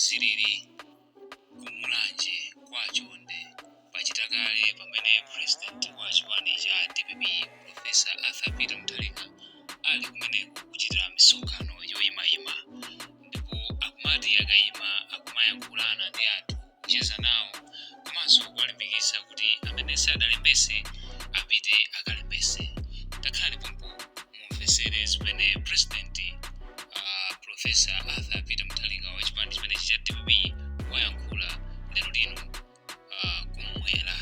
zilili ku Mulanje kwa Chonde pachitakale pamene president wa chipani cha DPP, Professor Arthur Peter Mutharika, ali kumeneko kuchita misonkhano yoyimayima, ndipo akumati akayima akumayankhulana ndi anthu, kucheza nawo komanso kuwalimbikitsa kuti amene sadalembese apite akalembese. Takhalani pompo mumvesere zimene president Professor Arthur Peter Mutharika wa chipani chimenechi cha DPP wayankhula lero lino kumwera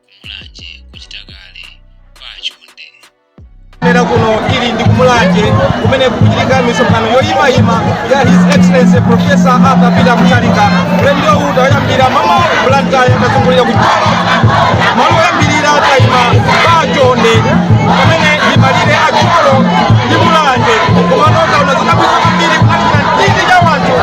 kumulanje kuchitakale pa Chonde. Lero kuno tili ndi kumulanje kumene kukuchitika misonkhano yoyimayima ya His Excellency Professor Arthur Peter Mutharika. Ulendo uwu tawuyambira mama Blantyre, tazungulira ku malo oyambirira, tayima pa Chonde pamene ndi malire a Thyolo ndi Mulanje. Komano taona zodabwitsa kwambiri, kunali chinamtindi cha wanthu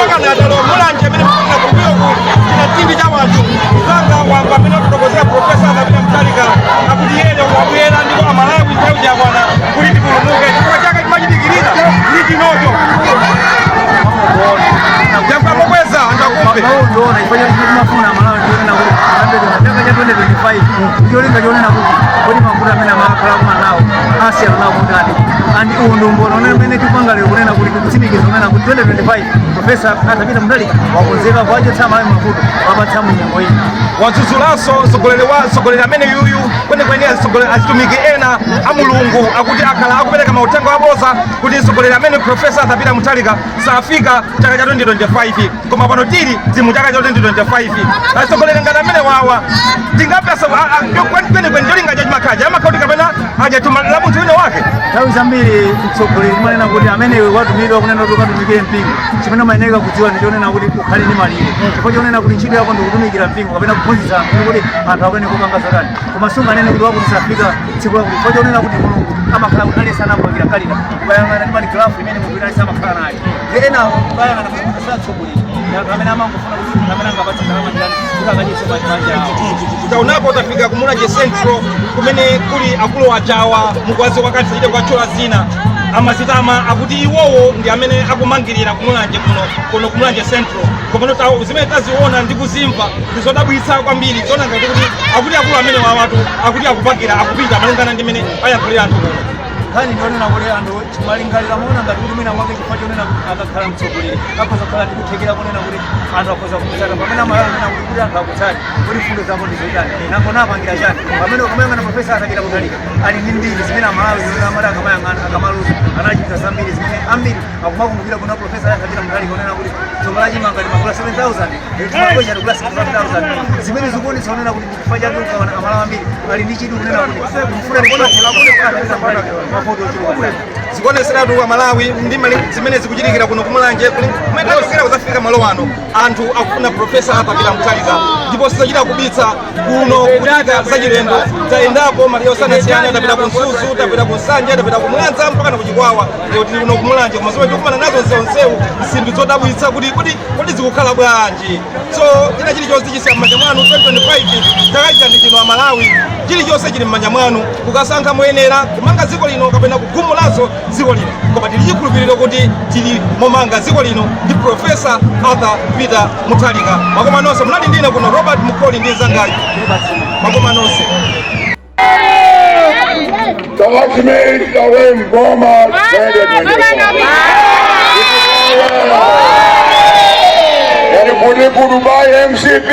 mpaka atalowa Mulanje amene mukuona kumbuyoku, chinamtindi cha wanthu. Mzanga wamba amene wafotokozera Professor Arthur Peter Mutharika akuti yeye wabwera ndipo Amalawi nthawi yakwana kuti tipulumuke, chifukwa chake timachidikirira ndi chinocho. Yankha mokweza anthu akumve. Maundoona chifukwa choti timafuna Malawi ndionena kuti chaka cha 2025 cholinga chonena kuti kodi mavuto amene amakhala kumana nawo asiyana nawo kutani, and uwu ndi umboni umene umene tikupanga lero kunena kuti tikutsimikiza kunena kuti 2025 Professor Arthur Peter Mutharika wakonzeka kuwachotsa Malawi mavuto, wapatsa mu nyengo ino. Wadzudzulanso mtsogoleri wa mtsogoleri amene yuyu kwenikweni atsogoleri azitumiki ena a Mulungu akuti akhala akupereka mauthenga aboza kuti mtsogoleri amene Professor Arthur Peter Mutharika safika chaka cha 2025, koma pano tili mu chaka cha 2025. Atsogoleri ngati amene wawa tingapesa kwenikweni cholinga chachimakhaja amakhala kuti kapena ajatuma la munthu wina wake. Nthawi zambiri mtsogoleri kumanena kuti amene watumidwa kunena kuti ukatumikire mpingo, chimene umayenera kudziwa ndi chonena kuti ukhale ndi malire, chifukwa chonena kuti ntchito yako ndikutumikira mpingo kapena kuphunzitsa anthu kuti anthu akene kupanga zotani, koma sunganene kuti wakuti safika tsiku lakuti, chifukwa chonena kuti Mulungu amakhala kuti aliyense anamupangira kalira. Ukayang'ana ndi mali graph imene munthu wina aliyense amakhala nayo, ndi ena ukayang'ana kuti satsogoleri ndi anthu amene amangofuna kuti munthu amene angapatse ndalama ndani kuti akadyetse manja awo. Taonapo tafika ku Mulanje Central kumene kuli akulu ajawa mukwazi wakati sachite kuwatchula zina, amazitama akuti iwowo ndi amene akumangirira kumulanje kuno, kuno kumulanje Central. Komano zimene taziona ndi kuzimva ndi zodabwitsa kwambiri, zoona ngati kuti akuti akulu amene wawatu akuti akupakira akupita malingana ndi mmene ayankhulira anthu kuno. Nkhani ndionena kuti anthu malingaliro amaona ngati kuti mwina mwake chifukwa chonena kuti akakhala mtsogoleri akhoza kukhala ndi kuthekera kunena kuti anthu akhoza kumutsata, pamene amayang'ana kuti anthu akutsate kuti mfundo zako ndi zotani, nangona apangira chani, pamene ukamayang'ana Professor Arthur Peter Mutharika ali ndi mbiri zimene Amalawi zimene amati akamayang'ana akamaluza anachita zambiri zimene ambiri akumakumbukira kuna Professor Arthur Peter Mutharika kunena kuti thumba la chimanga limagula 7000, limagula chakula 65000, zimene zikuonetsa kunena kuti chifukwa chake ukaona Amalawi ambiri ali ndi chidwi kunena kuti mfuna mafoto ochuluka. Zikuoneseratu Amalawi ndi zimene zikuchitikira kuno kumulanje kumene tachokera kuzafika malo ano, anthu akufuna Professor Arthur Peter Mutharika ndipo sizachita kubitsa kuno kuchitika zachilendo. Tayendako malire osiyanasiyana, tapita ku Mzuzu, tapita ku Nsanje, tapita ku Mwanza mpaka na ku Chikwawa, lero tili kuno kumulanje, koma zomwe tikukumana nazo nsewu zinthu zodabwitsa kuti kodi zikukhala bwanji? So china chilichonse chili m'manja mwanu. 2025 chaka chija ndi chino Amalawi, chilichonse chili m'manja mwanu kukasankha moyenera kumanga dziko lino kapena kugumulanso dziko lino, koma tili chikhulupiriro kuti tili momanga dziko lino ndi Professor Arthur Peter Mutharika. Makoma nonse, munali ndine kuno Robert Mukoli ndi mzangayu. Makoma nonse. Chaka chimene tilowe mboma 2024 yani kuti goodbye MCP,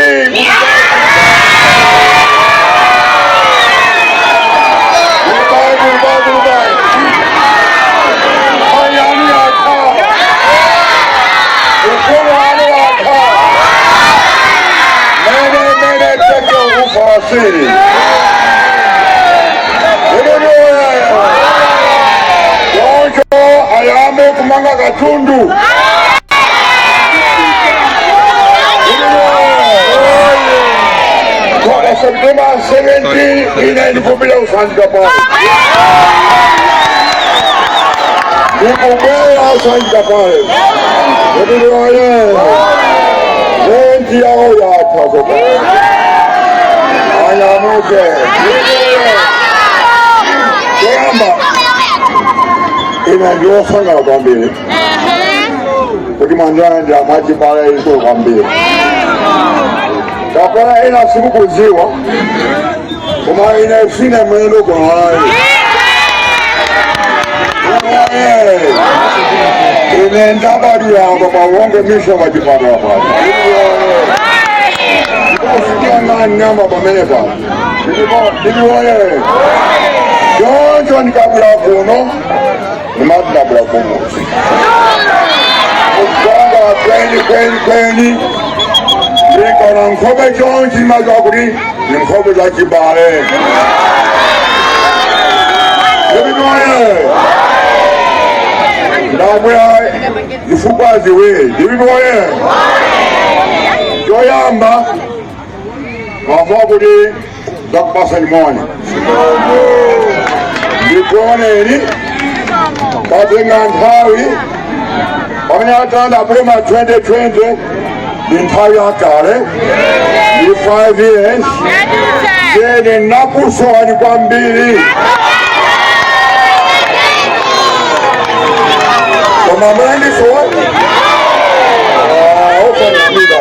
goodbye, goodbye, goodbye. Ayani yatha, ukulu wanu watha. Mene mene tekel ufarasini. Choncho ayambe kumanga katundu. Kwa September 17 ine ndikupita kusanjika pale. Ndikubwera kusanjika pale. Ndikuloye. Renti yawo yatha sopano. Anyamuke. Choyamba ine ndiwosangalala kwambiri. Kuti mwandilandira mwachibale iso kwambiri. Kapena ena simukudziwa, koma ine sine mlendo kuno ayi. Ine ndabadwira pa Wonge Mission pachipatala pano. Ndikusikia nyama pamene pano. Ndikuone. Choncho ndikabwera kuno, ndimati ndabwera kumudzi. Kuganga kweni kweni kweni. Ndikaona nkhope chonchi ndimadziwa kuti ni nkhope za chibale. Ndikuone. Ndabwera zifukwa ziwiri. Ndikuone. Choyamba, mafuna kuti ndakupasani moni. Ndikuoneni katenga nthawi pamene atanda boma 2020 ndi nthawi yakale, ndi 5 years. Ine nakusowani kwambiri, koma munandisowa ofanamida.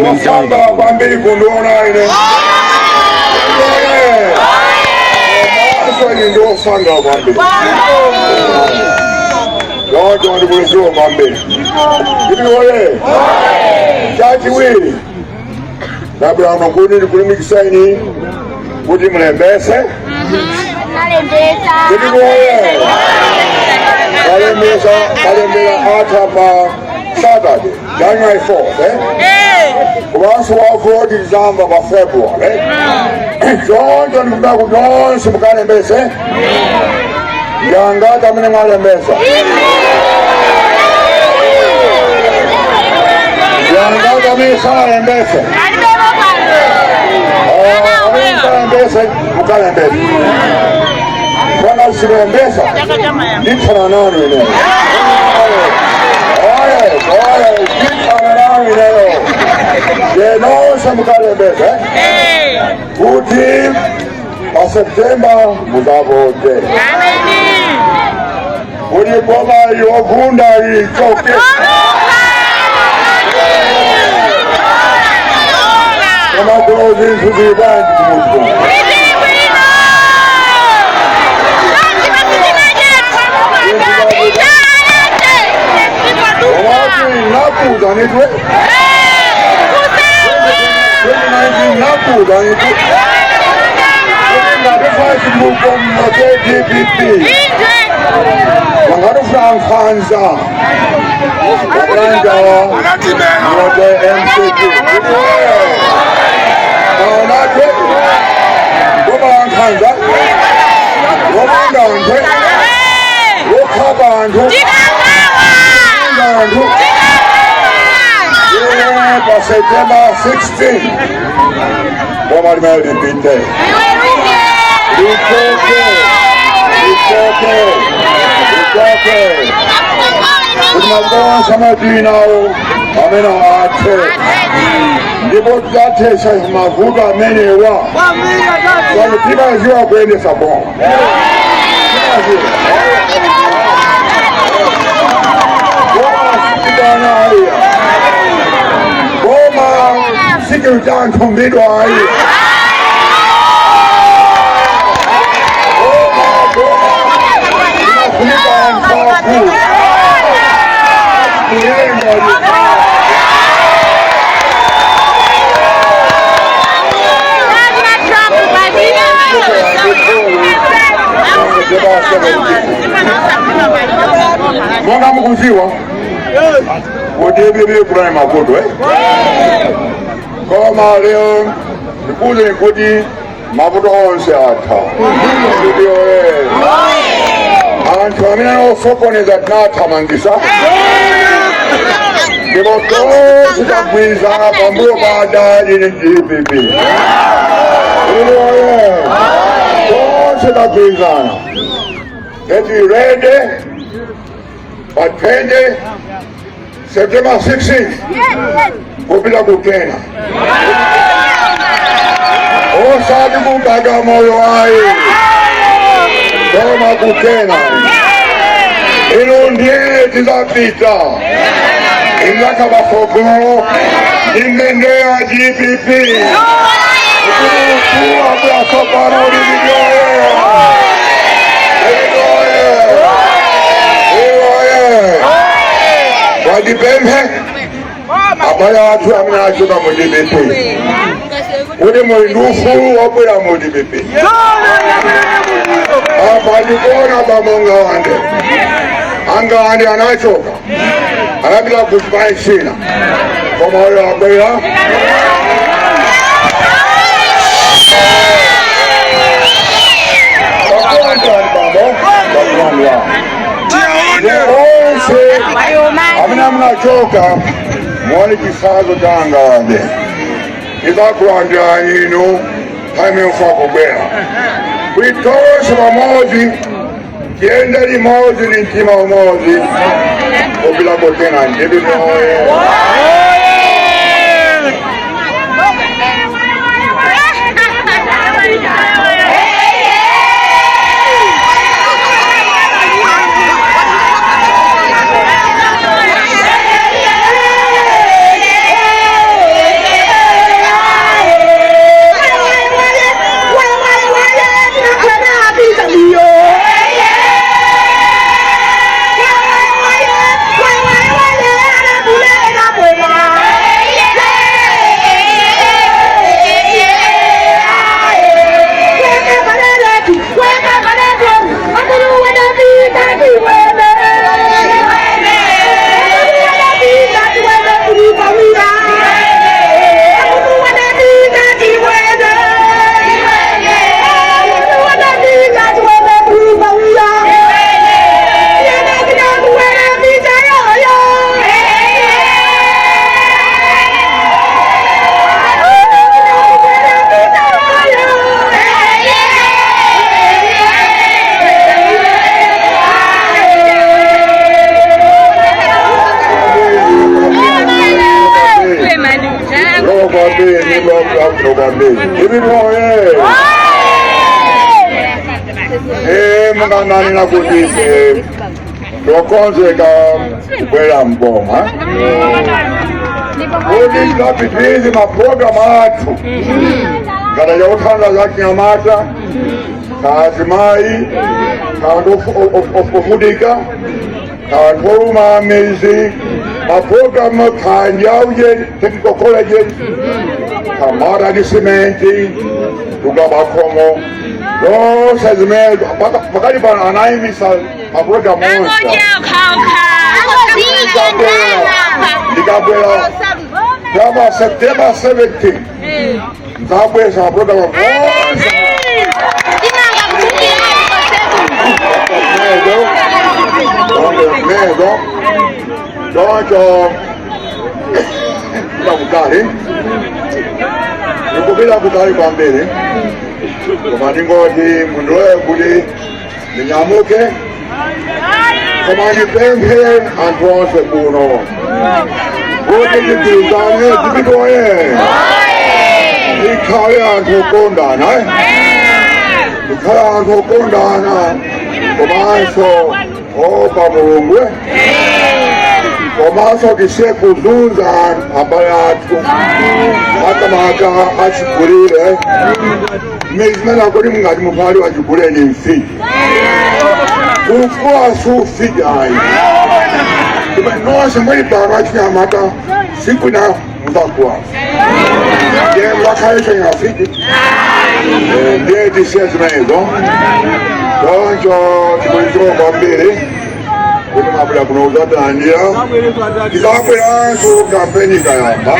Wasanga kwambiri kundiona ine. Maso ine ndiwosanga kwambiri. Choncho ndikuliziwa kwambiri. Ndikuole. Chachiwiri, ndabwera kuti ndikulimbikitseni kuti mulembese. Ndikuole. Kalembesa kalembera atha pa Saturday, January 4th, eh? Komanso wavoti tizamba pa February, eh? Choncho ndikufuna kuti nonse mukalembese. Yangati amene mwalembesa? Yangati amene sanalembese? Amene mukalembese, mukalembese. Kwana simulembesa, ndithana nanu ineyo. Oye, oye, ndithana nanu ineyo. Nonse mukalembese kuti pa September muzavote kuti boma yovunda ichoke. Koma kuno zinthu zili bwanji kumudzi kuno? Komatu nakuza nitwe 2019, nakuza nitwe ngatufuna chitukuko mmote DPP, vangatufuna nkhanza vakulanjawa mmote MCP. Maonatwe boma la nkhanza, lopanda anthu, lokhapa anthu, anthu. Pa September 16 boma limene lipite, lichoke, lichoke, lichoke, kuti mavuto onse amatinawo amene athe. Ndipo tidzathesa mavuto amenewa pano. Timaziwa kuyendesa boma. Timaziwa boma sikidana ayi, boma sikiutantumbidwa ayi. Boma, boma inafunika anthu kuyenda. Monga mukuziwa kuti DPP kunali mavuto, eh? Koma lero ndikuwuzeni kuti mavuto onse atha. Kuti oye, anthu amene osokoneza tinathamangisa, ndipo tonse tagwirizana pambuyo pa adadi ndi DPP. Oye, tonse tagwirizana. Get ready pa 26 September 16 kupita kukena, osati kuBagamoyo ayi, koma kukena. Inu ndiye tizapita inzakabafogo imbendera DPP kuwa bwasopano lividoye lividoye iwoye wadipemphe abale athu amene achoka mu DPP kuti muli ndi ufulu wobwera mu DPP. Apa ndikuona bamongawande angawande anachoka, anapita ku chipani china, koma uyo abwera. Bakulandani bambo, bakulandwa onse amene munachoka, muone chitsanzo cha angawande. Tidzakulandirani inu pamene mufa kubwera, kuti tonse pamodzi tiyende limodzi ndi mtima umodzi kupita kutena. DPP oye! Kwambiri, DPP oye! Mungananena kuti tokonzeka kubwera mboma kuti tipitirize mapulogalamu athu ngati yakuthandiza za chinyamata, kazimayi, kanthu ofutika, kanthu oluma mizi, mapulogalamu khandi auje technical colleges, kamara ndi simenti tukabakhomo, zonse zimene pakali pano anayimisa mapulogalamu onse. Ndikabwera kuyamba September 17, nzabweza mapulogalamu onse. Medo, medo, choncho kupita kutali, nikupita kutali kwambiri, koma ndingoti mundilole kuti ndinyamuke, koma ndipemphe anthu onse kuno kuti tigwirizane. DPP oye! Tikhale anthu okondana, tikhale anthu okondana komanso opa Mulungu, komanso tisiye kuzunza abale athu, makamaka achikulire. Mmene akuti mungati muphali wachikulire ni mfiti, kukula sufiti ayi. Nonse muli pano achinyamata, siku ina muzakula, ndiye muzakhale chengafiti. Ndiye tisiye zimenezo. Choncho tikulichiko kwambiri kuti mabwera kuno kudzalandira. Tizabweranso kampeni ikayamba,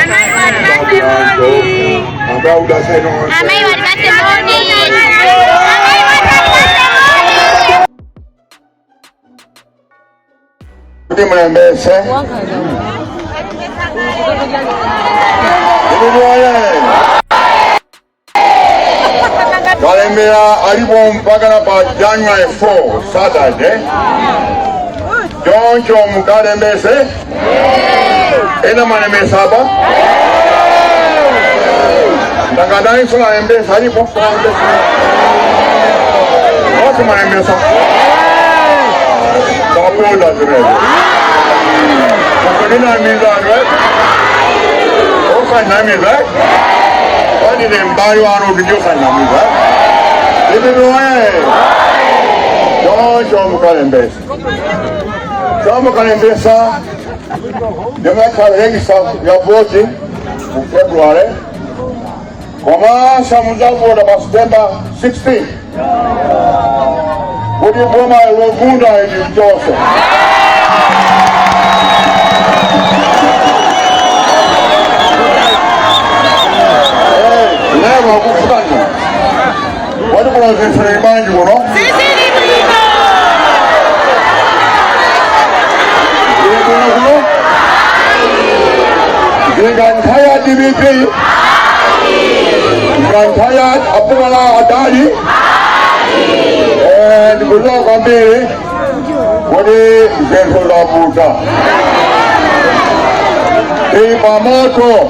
tizabweranso ambaye udasainonse. Amai walipate moni. Amai walipate. Kuti mulembese. DPP oye! Kalembera alipo mpaka na pa January 4, Saturday. Choncho mukalembese. Ena mwalemesa apa ndakadai sunalembesa alipo watu mwalembesa takonda zimene mukuninamiza osanamiza wanine mbali wano kuti osanamiza ibibiwe choncho mukalembesa chomukalembesa ndimakhala register ya voting mu February komanso mudzavota pa September 16 kuti boma lovunda ili mchose. Lero akufanya wati kuno zinthu imanji kuno zili kuno kuno zinganthaya DPP nganthaya apumala adali ndikuzoka kwambiri kuti zinthu zavuta tili pamoto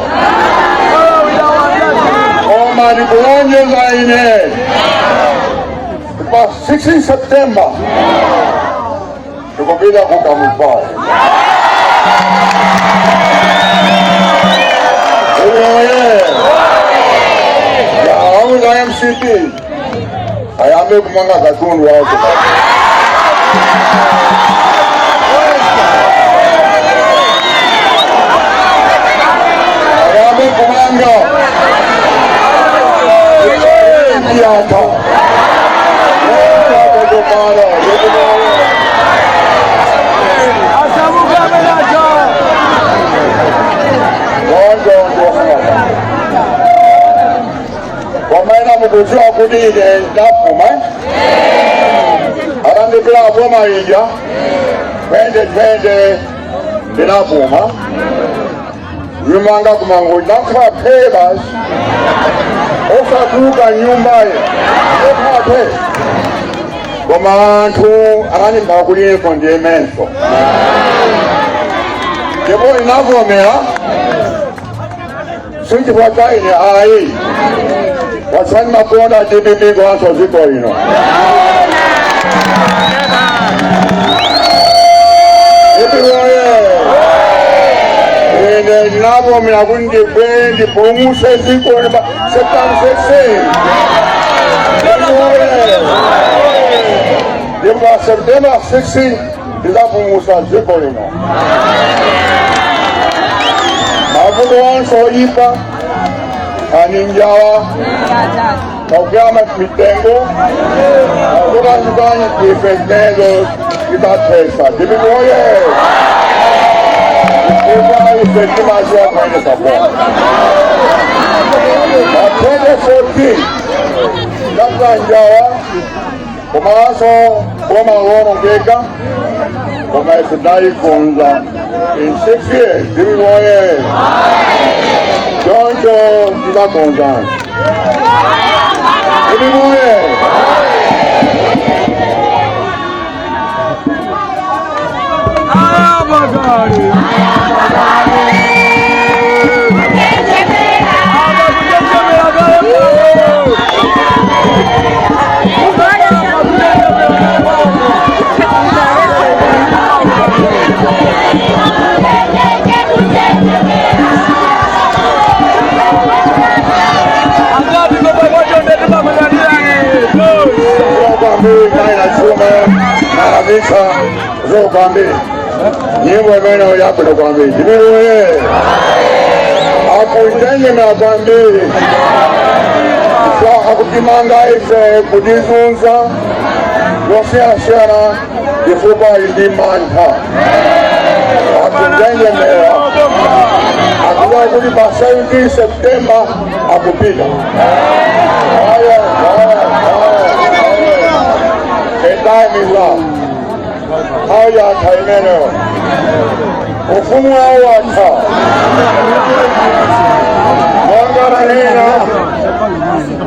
koma ndikulonjeza ine pa 16 September tikupita ku Kamuzu. Oye! Yaauza MCP ayambe kumanga katundu wako. Ayambe kumanga yata. Wamaina mukuziwa kuti ine ndapuma atandipira boma ija 2020 ndinapuma nyumanga kumangu ndakhala phe basi osatuluka nyumbayo okhala phe koma anthu anandimba kuliko ndiyemenso ndipo inavomera sinchifukwa cha ine ayi wasani makonda DPP kwanso dziko lino DPP oye ine ndinavomera kuti ndibwere ndipulumutse dziko lino pa September 16 oye ndipo pa September 16 ndizapulumutsa dziko lino mavuto onse oyipa ani njala kakukwera mitengo akutandukanye ife zimenezo titathesa DPP oye ifa ife timaziwa kuendesa boma pa 2014 ndakula njala komanso boma lowonongeka koma ife tinayikonza in 6 years. DPP oye choncho tizakonzana DPP oye. Zokwambiri kaina chuma naravisa zokwambiri nyimbo imene yakuno kwambiri ndimiruye akuitengemera kwambiri so akutimanga ife kutizunza zosiyana-siyana chifukwa ndi mantha akutengemera akuva kuti pa 17 September akupita haya haya haya. The time is up. Haya taimeneyo ufumu wawo watha monga manena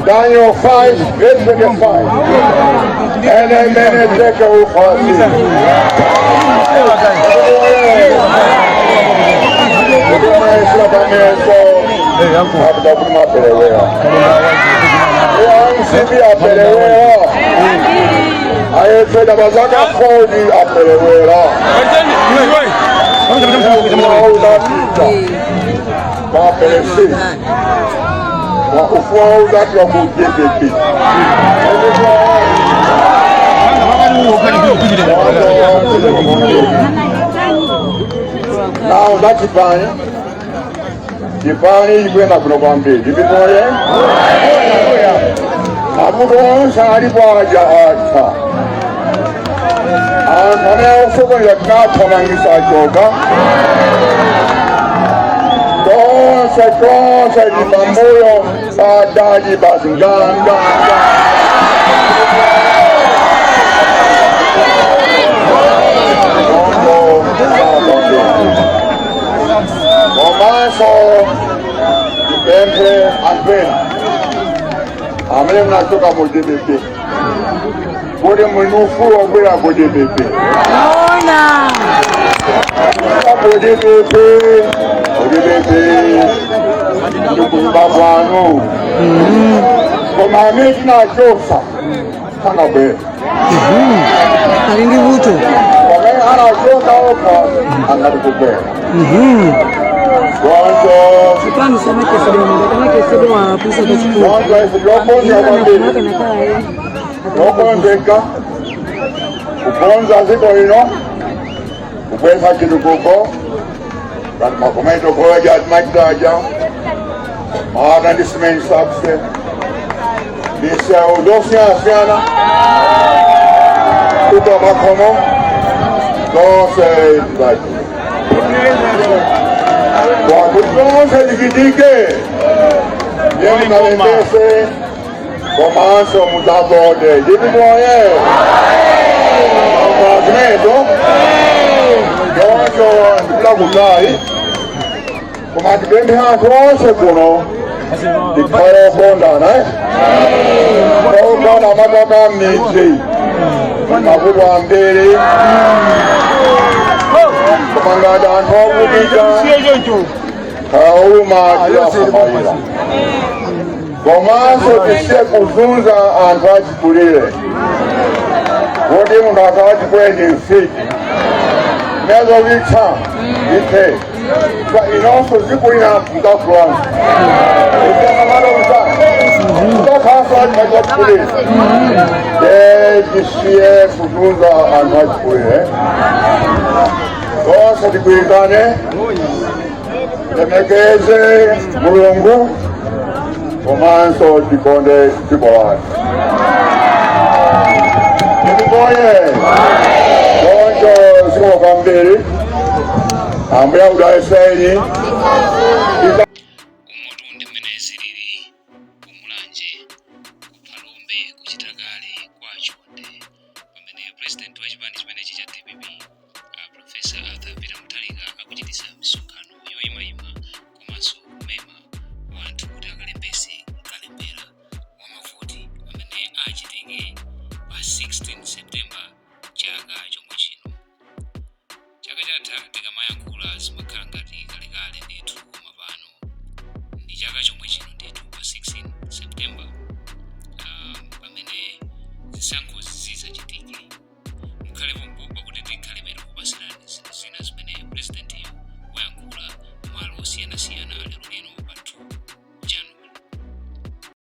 Daniel 5 verse 25 ene mene teke ufasi. Mukamayesera pameso apita kuti mwaperewera. MCP aperewera, ayesera pazaka 40 aperewera. Uzapita mapelesi ufuwa uzapita ku DPP. Now that chipani, chipani ikwenda kuno kwambiri ndipitoye mavuto onse alipo aja atha. Anthu amene akusokoneza tinathamangisa achoka. Tonse tonse ndi pambuyo pa adadi basi nganganga. Komanso ndipemphe anthu ena amene munachoka mu DPP kuti muli ndi ufulu wobwera ku DPP. Ku DPP, ku DPP ndikunyumba kwanu, koma amene tinachosa sanabwere. Ali ndi vuto. Pamene anachoka okha angati kubwera gonjo. Chipani chamachesedwa ngati amachezedwa apusa pachikulu. Gonjo ife tinokonza kwambiri, tokonzeka kukonza dziko lino, kubweza chitukuko ngati makomento college atimachitaja mata ndi cement subsidy, misewu zosiyanasiyana kutoka pakhomo zonse tizachi kwakuti zonse zichitike ndiye munalembese komanso mudzavote. Ndipimoye zimenezo choncho ndipita kutali, koma tipemphe anthu onse kuno tikhale okondana, okondana makamaka m'midzi mavuto ambiri, koma ngati anthu okutika kauma tiwasamalira. Komanso tisiye kuzunza anthu achikulire, kuti munthu akhala wachikulire ndi mfiti mezo litha ithe inonso zikulira mkafulanso isemamalomsa mkakhaso achikulire. Tisiye kuzunza anthu achikulire. Tonse tigwirizane, lemekeze Mulungu komanso tikonde dziko lathu. Ndikukonye choncho zikomo kwambiri. Ambuye akudalitseni. Umutu ndi mmene zilili kumulanje kuphalombe kuchitakale kwa Chonde pamene president wa chipani chimenechi cha DPP Professor Arthur Peter Mutharika akuchitisa misonkhano yoyimayima komanso kumema wanthu kuti akalembese kalembera wa mavoti amene achitike pa 16 September chaka chomwe chino. Chaka chatha tikamayankhula zimakhala ngati kalekale ndithu, koma pano ndi chaka chomwe chino ndithu pa 16 September pamene zisankho zizachitike. Mukhale pompo pakuti tikhale pano kupasirani zinthu zina zimene presidentiyo wayankhula malo osiyanasiyana lero lino.